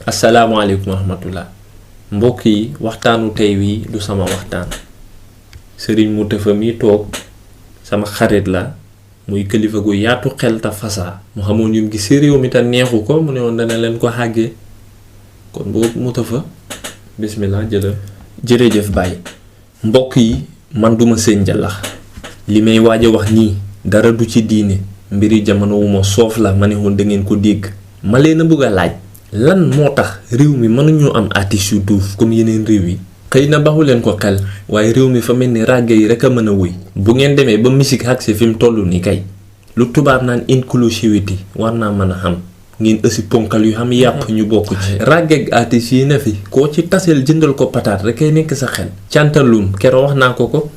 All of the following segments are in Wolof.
asalaamaaleykum wa rahmatullah mbokk yi waxtaanu tey wi du sama waxtaan Serign Mutafa mi toog sama xarit la muy kilifa gu yaatu xel ta fasaa mu xamoon yum gi si réew mi ta neexu ko mu ne woon dana leen ko xàggee kon boobu Mutafa bismillah jërëjëf Baye. mbokk yi man duma Sëñ Njalax li may waaj a wax nii dara du ci diine mbiri jamono wu ma soof la ma ne woon da ngeen ko dégg ma leen a bëgg a laaj lan moo tax réew mi mënuñoo am artistes yu duuf comme yeneen réew yi xëy na baxu leen ko xel waaye réew mi fa mel ni ràgge yi rek a mën a wëy bu ngeen demee ba musique agsi fi mu toll ni kay lu tubaab naan inclusivity war naa mën a xam ngeen ëssi ponkal yu xam yàpp ñu bokk ci ràggeeg artistes yi na fi koo ci taseel jëndal ko pataat rek ay nekk sa xel cantalum kero wax naa ko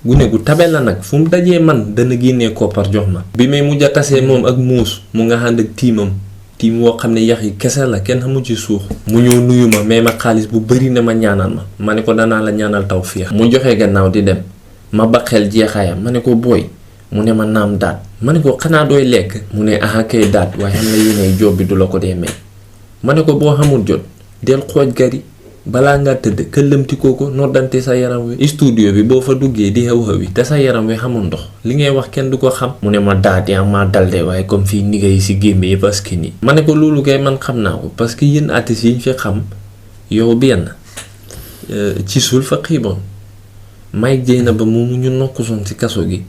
gune gu tabe la nag fu mu dajee man dana génnee koppar jox ma bi may mujj a tasee moom ak muus mu nga ànd ak tiimam tiim woo xam ne yax yi kese la kenn xamu ci suux mu ñëw nuyu ma may ma xaalis bu bari ne ma ñaanal ma ne ko danaa la ñaanal tawfiix mu joxe gannaaw di dem ma baqeel jeexaayam ma ne ko booy mu ne ma naam daat ma ne ko xanaa dooy lekk mu ne aha kay daat waaye xam na yéenay job bi du la ko dee may ma ne ko boo xamul jot del xooj gari balaa nga tëdd këllëmti ko noddante sa yaram wi studio bi boo fa duggee di xew xewi te sa yaram wi xamul ndox li ngay wax kenn du ko xam mu ne ma daat yaa ma dalde waaye comme fii nigga yi si gémbe yi parce que nii ma ne ko loolu kay man xam naa ko parce que yéen artistes yi ñu fi xam yow benn ci suul fa xiiboon Mike jëy na ba moomu ñu nokkusoon ci kaso gi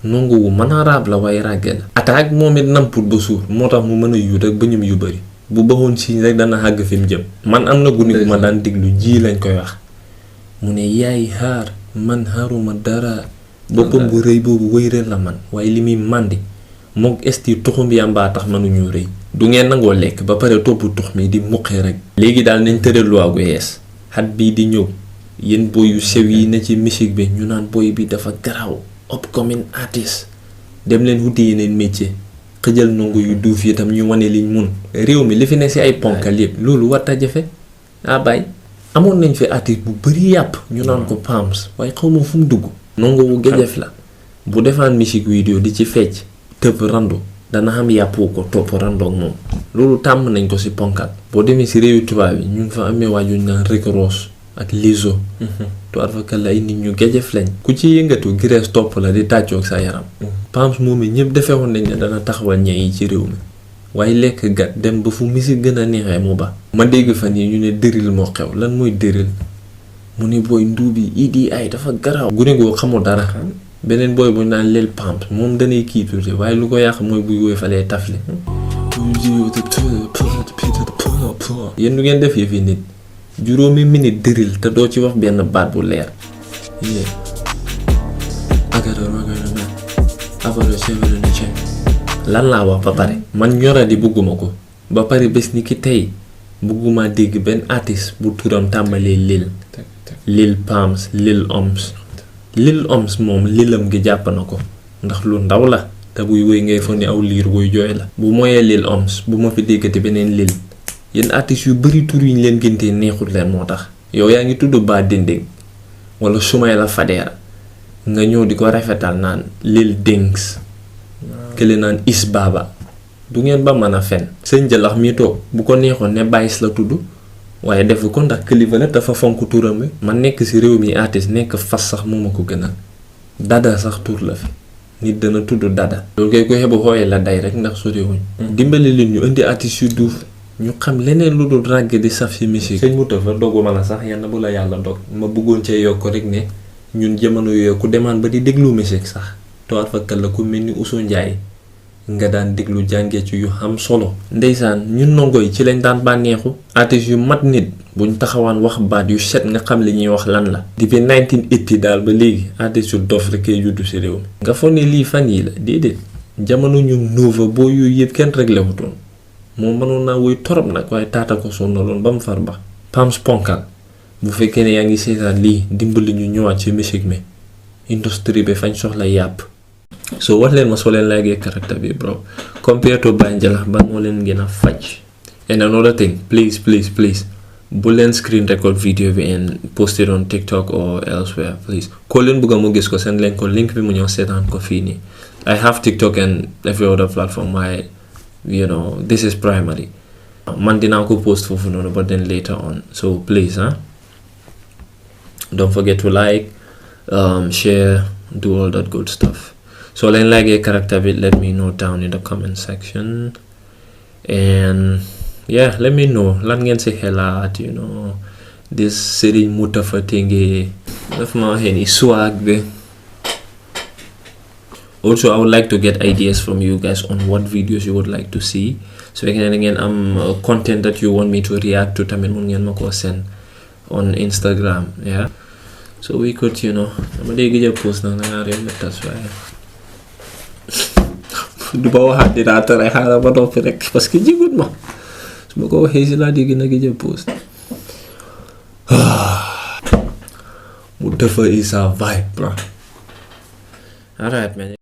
nongu wu mën a raab la waaye ràgge la attaque moom it namput ba suur moo tax mu mën a yuut ak bëñum yu bari bu baxoon si rek dana xàgg fi mu jëm man am na gune gu ma daan diglu ji lañ koy wax mu ne yaay xaar man xaaruma dara boppam bu rëy boobu wëy la man waaye li muy màndi moog esti tuxum yàmbaa tax mënuñu rëy du ngeen nangoo lekk ba pare topp tux mi di muqee rek léegi daal nañ tëral loi gu yees xat bii di ñëw yéen boy yu sew yi ne ci musique bi ñu naan boy bi dafa garaaw upcoming artist dem leen wuti yeneen métier xëjal nongu yu duuf yi tam ñu wane liñ mun réew mi li fi ne si ay ponkal yëpp loolu war a jafe Baye amoon nañ fi artiste bu bari yàpp ñu naan ko Pams waaye xaw ma fu mu dugg nongu wu géjef la bu defaan musique vidéo di ci fecc tëb randu dana xam yàppoo ko topp randoog moom loolu tàmm nañ ko si ponkal boo demee si réewi tubaab yi ñu ngi fa amee waajuñ naan Rick Ross ak Lizo toir fakal la ay nit ñu géjef lañ ku ci yëngatu girees topp la di tàccoog sa yaram Pams moom it ñëpp defewoon nañ ne dana taxawal ñe yi ci réew mi waaye lekk gat dem ba fu musique gën a neexee mu ba ma dégg fan yi ñu ne dëril moo xew lan mooy dëril mu ne booy nduubi idi ay dafa garaaw gune goo xamul dara beneen booy bu naan leel Pams moom danay kii tuuti waaye lu ko yàq mooy buy woy falee tafli yéen du ngeen def yëfi nit juróomi minute dëril te doo ci wax benn baat bu leer lan laa wax ba pare man ñoradi bugguma ko ba pare bés ni ki tey bugguma dégg benn artiste bu turam tàmbalee Lil Pams Lil Oms moom lilam gi jàpp na ko ndax lu ndaw la te buy woy ngay foog ni aw liir buy jooy la bu moyee Lil Oms bu ma fi déggati beneen lil yéen artistes yu bari tur yi ñu leen gëntee neexut leen moo tax yow yaa ngi tudd Ba Dinding wala Soumaïla Fadera nga ñëw di ko rafetal naan Lil Dings kële naan Is Baba du ngeen ba mën a fen Sëñ Njalax mi toog bu ko neexoon ne Baïs la tudd waaye defu ko ndax kilifa la dafa fonk turam bi man nekk ci réew mi artiste nekk fas sax moo ma ko gënal Dada sax tur la fi nit dana tudd Dada loolu koy ko xebu xooyee la day rek ndax soriwuñ dimbali leen ñu indi artistes yu duuf ñu xam leneen lu dul ràgg di saf ci musique Sëñ Mutafa doguma la sax yenn bu la yàlla dog ma bëggoon cee yokk rek ne ñun jamono yooyu ku demaan ba di déglu musique sax toir fakal la ku mel ni Uso Njaay nga daan déglu jàngee ci yu xam solo ndeysaan ñun ndongo yi ci lañ daan bànneexu artistes yu mat nit buñ taxawaan wax baat yu set nga xam li ñuy wax lan la depuis 1980 daal ba léegi artistes yu dof rek kay juddu ci réew mi nga foog ne lii fan yi la déedéet jamono ñum nova boo yooyu yëpp kenn réglé wutoon moom mënoon naa woy torop nag waaye taata ko sonnaloon ba mu far ba Pams ponkal bu fekkee ne yaa ngi seetaan lii dimbali ñu ñëwaat ci musique mi industrie bi fañ soxla yàpp so wax leen ma soo leen laagee caractère bi bro compared to Bai Njalah ban moo leen gën a faj and another thing please bu leen screen record video bi and post it on TikTok or elsewhere please koo leen bëgg mu gis ko seen leen ko link bi mu ñëw seetaan ko fii nii I have TikTok and every other platform waaye you know this is primary man dinaa ko post foofu noonu but then later on, so please don't forget to like, share, do all that good stuff. So leen like a character bit, let me know down in the comment section, and yeah, let me know lan ngeen si xelaat, you know, this Serign Mutafa thingy daf ma xeni swag bi. Also, I would like to get ideas from you guys on what videos you would like to see. So again, content that you want me to react to, tamit mun ngeen mako send on Instagram, yeah. So we could, you know, dama dey gëj a post nag nga réew mi tas waaye du ba waxaat dinaa tere xaaral ba noppi rek parce que jigut ma su ma ko waxee si laa di gën a gëj a post. Mutafa is a vibe, bro. Alright, man.